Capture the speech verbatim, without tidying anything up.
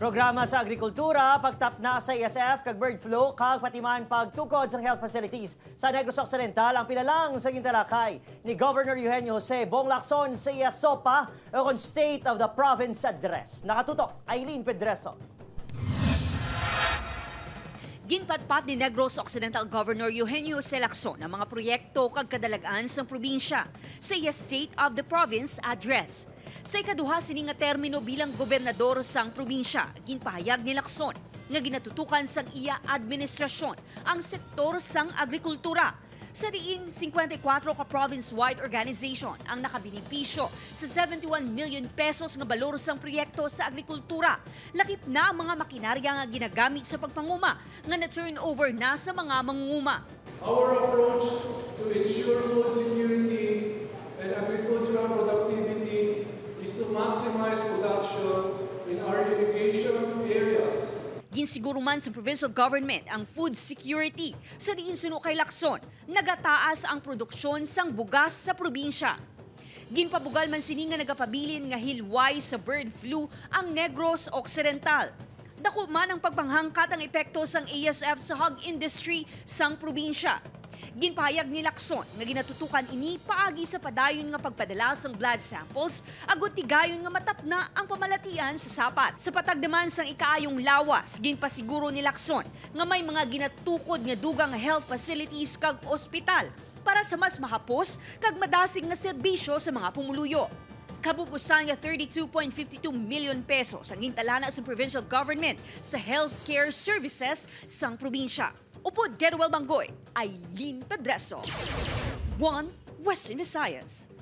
Programa sa agrikultura, pagtapna sa A S F kag bird flu, kag pati man pagtukod sang health facilities sa Negros Occidental ang pinalang sa gintalakay ni Governor Eugenio Jose Bong Lacson sa iya SOPA o kon State of the Province Address. Nakatutok, Eileen Pedreso. Ginpatpat ni Negros Occidental Governor Eugenio Jose Lacson ang mga proyekto kag kadalag-an sang probinsya sa iya State of the Province Address. Sa ikaduha sini nga termino bilang gobernador sang probinsya, ginpahayag ni Lacson nga ginatutukan sang iya administrasyon ang sektor sang agrikultura, sa diin singkwenta y kuwatro ka province-wide organization ang nakabenepisyo sa seventy-one million pesos nga balor sang proyekto sa agrikultura. Lakip na ang mga makinarya nga ginagamit sa pagpanguma nga na-turnover na sa mga mangunguma. Our approach to ensure food security and agricultural productivity is to maximize production in our irrigation areas. Ginsiguro man sa provincial government ang food security, sa diin suno kay Lacson, nagataas ang produksyon sang bugas sa probinsya. Ginpabugal man sini nga nagapabilin nga hilway sa bird flu ang Negros Occidental. Dako man ang pagpanghangkat ang epekto sang A S F sa hog industry sang probinsya. Ginpahayag ni Lacson nga ginatutukan ini paagi sa padayon nga pagpadala sang blood samples agud tigayon nga matapna ang pamalatian sa sapat. Sa patag naman sang ikaayong lawas, ginpasiguro ni Lacson nga may mga ginatukod nga dugang nga health facilities kag ospital para sa mas mahapos kag madasig nga serbisyo sa mga pumuluyo. Kabug-usan nga thirty-two point fifty-two million pesos ang gintalana sa provincial government sa healthcare services sang probinsya. Upod kay Ruel Banggoy, Eileen Pedreso, One Western Visayas.